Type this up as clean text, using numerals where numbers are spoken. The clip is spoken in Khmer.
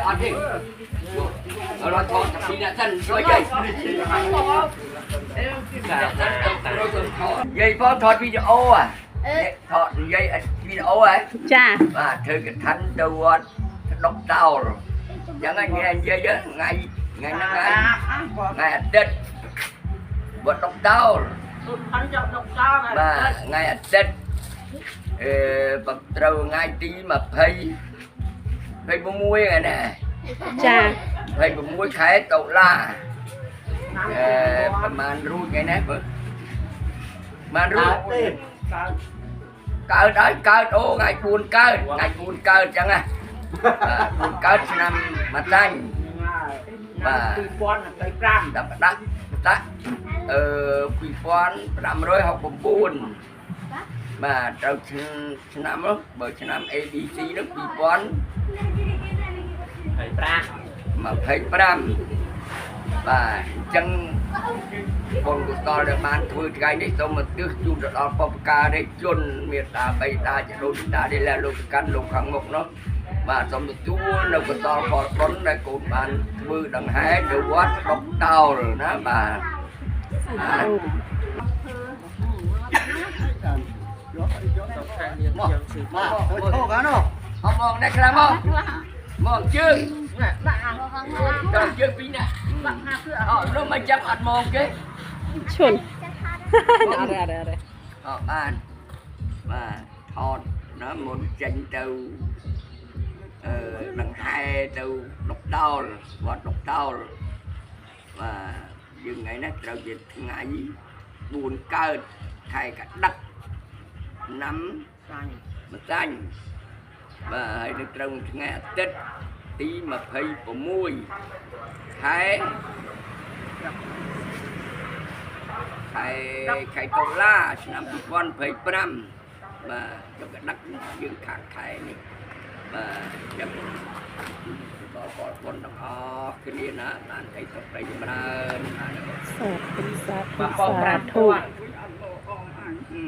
អត់ទេអត់ថតពីអ្នកសិនជួយយាយយាយផងថតវីដេអូអាថតនិយាយវីដេអូហ៎ ចា បាទធ្វើកឋិនទៅវត្តដុកតោលអញ្ចឹងថ្ងៃនិយាយថ្ងៃថ្ងៃហ្នឹងថ្ងៃអាទិត្យវត្តដុកតោលបាទថ្ងៃអាទិត្យអឺបើត្រូវថ្ងៃទី20 26ថ្ងៃណា ចា 26ខែតុលាអឺប្រហែលរួចថ្ងៃនេះបើប្រហែលរួចកើតហើយកើតអូថ្ងៃ4កើតថ្ងៃ4កើតអញ្ចឹងណាបាទ4កើតឆ្នាំមួយតាញ់បាទ 2025 ដាក់ដាក់ដាក់អឺ2569បាទត្រូវឆ្នាំនោះបើឆ្នាំ ABC នោះ2025បាទអញ្ចឹងបុណ្យកុសលដែលបានធ្វើថ្ងៃនេះសូមឧទ្ទិសជូនទៅដល់បុព្វការីជនមេត្តាបិតាចដូនតានេះលែលោកកាន់លោកខាងមុខនោះបាទសូមទទួលនៅកុសលផលបុណ្យដែលកូនបានធ្វើដង្ហែនៅវត្តដុកតោលណាបាទមកមក អូកានោះ អមងនេះខ្លាំងមកមកជើងដល់ជើងពីរណាអូនោះមកចាប់អត់មកគេ ឈុនអរអរអរ អត់បានបាទថតណាមុនចេញទៅអឺដង្ហែទៅដុកតោលវត្តដុកតោលបាទយើងថ្ងៃនេះត្រូវជាថ្ងៃ4កើតខែកដឹកឆ្នាំម្សាញ់បាទហើយនឹងត្រូវថ្ងៃអាទិត្យទី26ខែខែខែតុលាឆ្នាំ2025បាទយកកដឹកយើងខាងខែនេះបាទចាំដល់បងប្អូនទាំងអស់គ្នាណាបានអីសុខប្រៃចម្រើន សាធុសាធុសាធុ អឺ